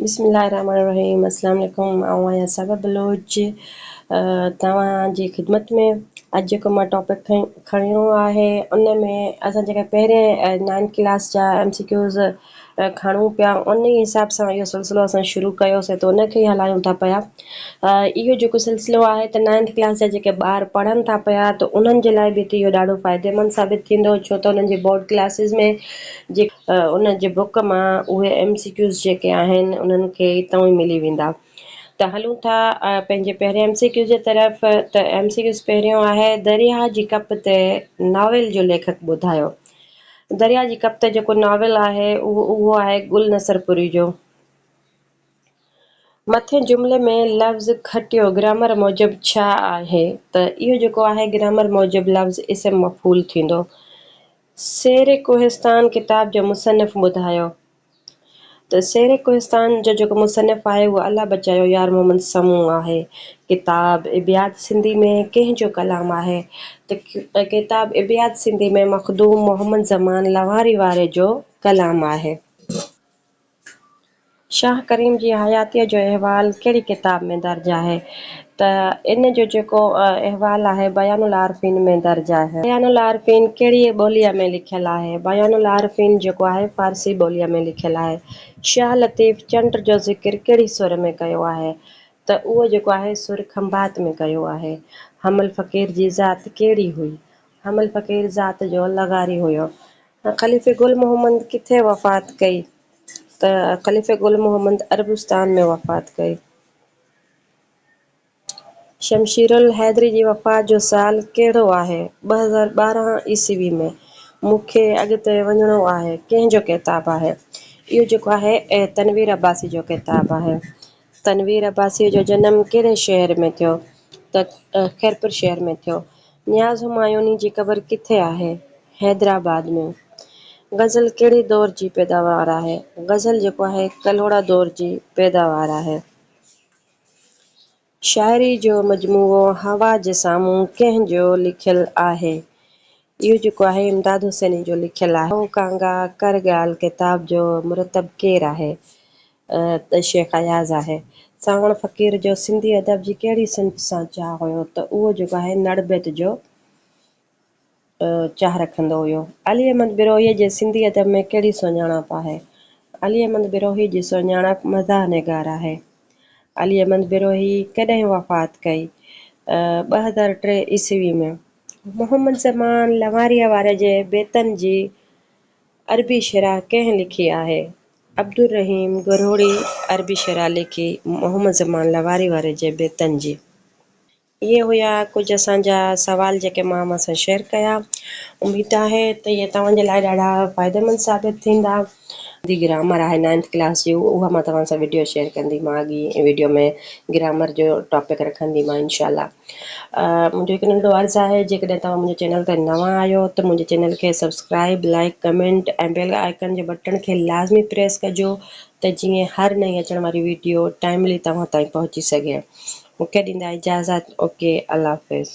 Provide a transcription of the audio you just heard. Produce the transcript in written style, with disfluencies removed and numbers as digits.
بسم الله الرحمٰن الرحيم السلام عليڪم آئون آهيان صبا بلوچ توهان جي خدمت ۾ اڄ جيڪو مان ٽاپڪ کڻيو آهي ان ۾ اسان جيڪا پهرين نائنٿ ڪلاس جا ايم سي ڪيوز کڻون پيا ان ئي حساب سان اهو سلسلو اسان شروع ڪيوسي ته ان کي ئي هلايون ٿا پيا اهو جيڪو سلسلو آهي ته نائنٿ ڪلاس جا جيڪي ٻار پڙهن ٿا پيا ته انهن جي لاء به اهو ڏاڍو فائديمند ثابت ٿيندو ڇو ته انهن جي بورڊ ڪلاسز ۾ جي ان جي بڪ مان اهي ايم سي ڪيوز جيڪي آهن انهن کي اتان ئي ملي ويندا ته هلون ٿا پنهنجي پهرين ايم سي ڪيوز جي طرف ته ايم سي ڪيوز پهريون آهي درياهه جي ڪپ تي ناول جو ليکڪ ٻڌايو درياهه جي ڪپ تي جيڪو ناول آهي اهو اهو آهي گل نصرپوري جو. مٿين جملي ۾ لفظ کٽيو گرامر موجب ڇا آهي؟ ته اهو جيڪو آهي گرامر موجب لفظ اسم مفعول ٿيندو. سير ڪوهستان ڪتاب جو مصنف ٻڌايو؟ ته سير ڪوهستان جو جيڪو مصنف آهي اهو الله بچايو يار محمد سمون آهي. ڪتاب ابيات سنڌي ۾ ڪنهن جو ڪلام آهي؟ ته ڪتاب ابيات سنڌي ۾ مخدوم محمد زمان لواري واري جو ڪلام آهي. شاهه ڪريم جي حياتيء جو احوال ڪهڙي ڪتاب ۾ درج آهي؟ ته ان جو جيڪو احوال آهي بيان العارفين ۾ درج آهي. بيان العارفين ڪهڙيء ٻوليء ۾ لکيل آهي؟ بيان العارفين جيڪو آهي فارسي ٻوليء ۾ لکيل آهي. شاهه لطيف چنڊ جو ذڪر ڪهڙي سر ۾ ڪيو آهي؟ ته اهو جيڪو آهي سر کنڀات ۾ ڪيو آهي. حمل فقير جي ذات ڪهڙي هئي؟ حمل فقير ذات جو لغاري هيو. خليفي گل محمد ڪٿي وفات ڪئي؟ ته خليفي گل محمد عربستان ۾ وفات ڪئي. شمشيرالحيدري جي وفات جو سال ڪهڙو آهي؟ 2012 عيسوي ۾. مون کي اڳتي وڃڻو آهي ڪنهن جو ڪتاب آهي؟ اهو جيڪو آهي تنوير عباسي جو ڪتاب آهي. تنوير عباسيء جو جنم ڪهڙي شهر ۾ ٿيو؟ ته خيرپور شهر ۾ ٿيو. نياز همايوني جي قبر ڪٿي آهي؟ حيدرآباد ۾. غزل ڪهڙي دور جي پيداوار آهي؟ غزل جيڪو آهي ڪلهوڙا دور جي پيداوار آهي. شاعري جو مجموعو هوا جي سامهون ڪنهن جو لکيل آهي؟ اهو جيڪو آهي امداد حسيني جو لکيل آهي. او ڪانگا ڪر ڳالهه ڪتاب جو مرتب ڪير آهي؟ ته شيخ اياز آهي. سانوڻ فقير جو سنڌي ادب جي ڪهڙي صنف سان چاهه هيو؟ ته اهو جيڪو آهي نڙ بيت جو چاهه رکندو هيو. علي احمد بروهيء جي سنڌي ادب ۾ ڪهڙي سڃاڻپ آهي؟ علي احمد بروهي جي سڃاڻپ مزاح نگار آهي. علي احمد بروهي ڪڏهن وفات ڪئي؟ 2003 عيسوي ۾. محمد زمان لنواريء واري جي بيتن جي عربي شرح ڪنهن لکي آهي؟ عبدالرحيم گرهوڙي عربي شرح لکي محمد زمان لنواري واري جي بيتن جي. اهي هيا ڪجهه اسان جا سوال جيڪي مان اوهان سان شيئر ڪيا. اميد آهي ته اهي توهان جي لاء ڏاڍا فائديمند ثابت ٿيندا. جي گرامر آهي نائنٿ ڪلاس جي اها مان توهان سان وڊيو شيئر ڪندي مان اڳي وڊيو ۾ گرامر جو ٽاپڪ رکندي مان انشاء الله منهنجو هڪ ننڍڙو عرض آهي جيڪڏهن توهان منهنجي چينل تي نوان آهيو ته منهنجي چينل کي subscribe like comment ۽ bell icon جي بٽڻ کي لازمي پريس ڪجو ته جيئن هر نئين اچڻ واري وڊيو ٽائملي توهان تائين پهچي سگهي مونکي ڏيندا اجازت اوڪي الله حافظ.